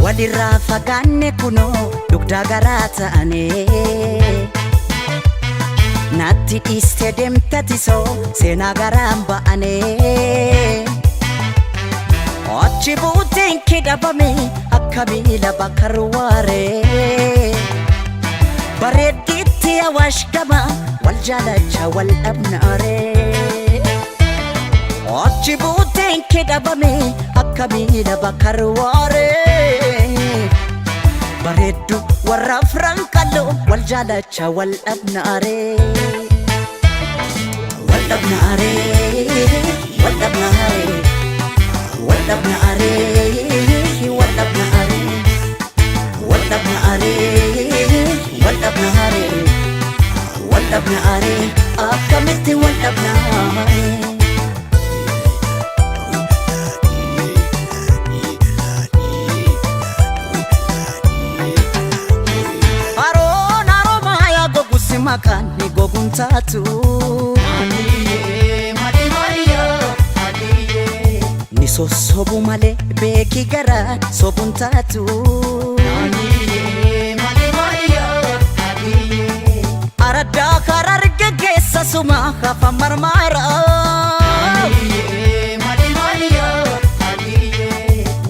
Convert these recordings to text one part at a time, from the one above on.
Walirraa fagaanne kunoo dugdaa garaa ta'anee. Natti dhiiste deemta tisoo seenaa garaan ba'anee. Achi buuteen kee dhabame akka miila bakka ruwaaree. Bareeddiitti awaash gama wal jaalacha wal dhabnaaree. Achi buuteen kee dhabame akka miila bakka ruwaaree. Bareeddu warra afran qalloo wal jaalacha wal dhabnaaree. Wal dhabnaaree, wal dhabnaaree, wal dhabnaaree, wal dhabnaaree, wal dhabnaaree, wal dhabnaaree, wal dhabnaaree, akkamitti wal dhabnaaree. Haroon haroomaa yaa gogusi maqaan ni goguun taatu. Ni sossobu malee beeki garaa sobuun taatu. Araddaa hararge keessa suma hafa marmaara.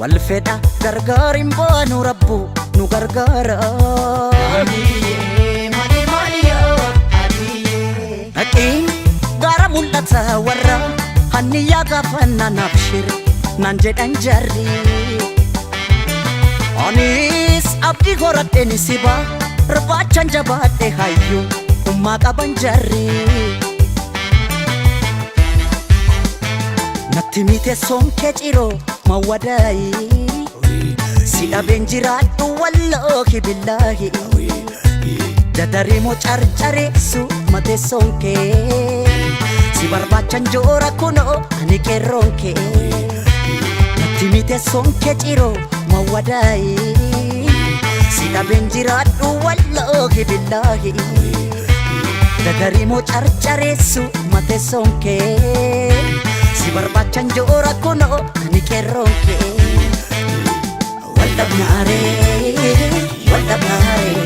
Wal fedha gargaar hin baanu rabbu nu gargaara. Dhaqiin gara mul'ata warra hanniyaa gaafannaa naaf shir naan jedhan jarri. Anis abdii horadheen siba irbaachan jabaadhe hayyuu ummaa qaban jarri. Natti mite sonkee ciroo mawwadaayi. Si dhabeen jiraadhu wallaahi billaahi. Dadariimoo carcareessu mate sonkee. Si barbaachan joora kunoo ani qeerroon kee. Natti mite sonkee ciroo mawwadaayi. Si dhabeen jiraadhu wallaahi billaahi. Dadariimoo carcareessu mate sonkee. Si barbaachan joora kunoo ani qeerroon kee. Wal dhabnaaree, wal dhabnaaree,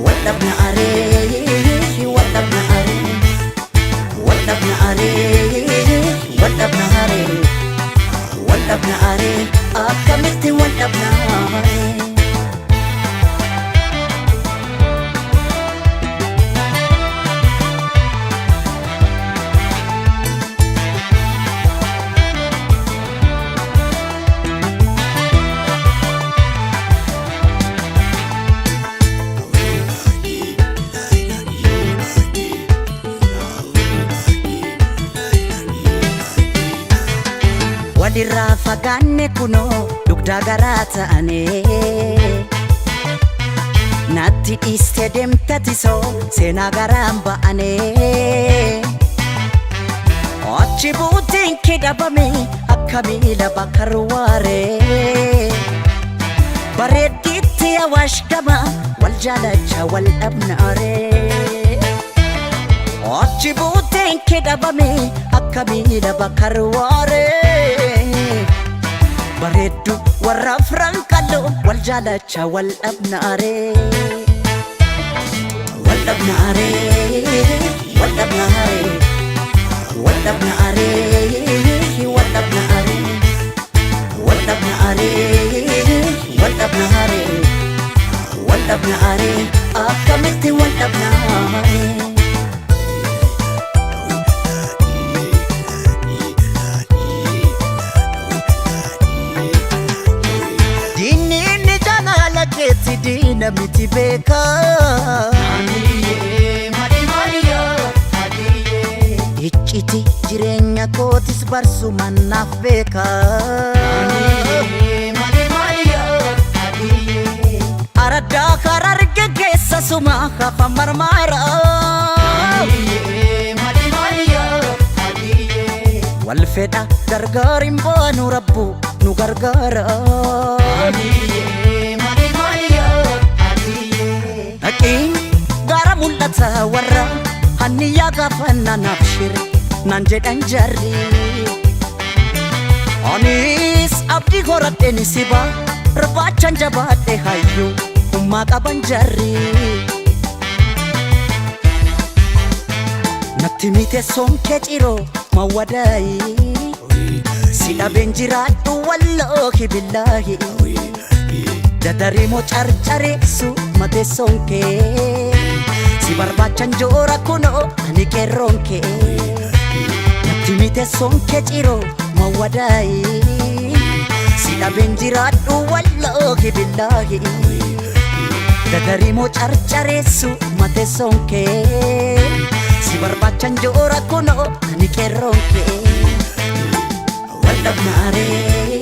wal dhabnaaree, wal dhabnaaree, wal dhabnaaree, wal dhabnaaree, wal dhabnaaree, akkamitti wal dhabnaaree. Walirraa fagaanne kunoo dugdaa garaa ta'anee. Natti dhiiste deemta tisoo seenaa garaan ba'anee. Achi buuteen kee dhabame akka miila bakka ruwaaree. Bareeddiitti awaash gama wal jaalacha wal dhabnaaree. Achi buuteen kee dhabame akka miila bakka ruwaaree. Bareeddu warra afran qalloo wal jaalacha wal dhabnaaree. Wal dhabnaaree, wal dhabnaaree, wal dhabnaaree, wal dhabnaaree, wal dhabnaaree, wal dhabnaaree, wal dhabnaaree, akkamitti wal dhabnaaree. Diinni inni jaalala keetti diina miti beekaa. Icciti jireenya Jireenya kootis barsumaan naaf beeka. Araddaa Hararge keessa suma hafa marmaara. Wal fedha gargaar hin baanu, rabbu nu gargaara. Dhaqiin gara mul'ata warra hanniyyaa gaafannaa naaf shire naan jedhan jarri. Anis abdii horadheen siba barbaachan jabaadhe, hayyuu hummaa qaban jarri. Natti miteessoon kee ciroo mawwadaayi, si dhabeen jiraadhu wallaahi billaahi. Dadariimoo carcareessu mateessoon kee, si barbaachan joora kunoo ani qeerroon kee. Natti miteessoon kee ciroo mawwadaayi, si dhabeen jiraadhu wallaahi billaahi. Dadariimoo carcareessu mateessoon kee, si barbaachan joora kunoo ani qeerroon kee. Wal dhabnaaree.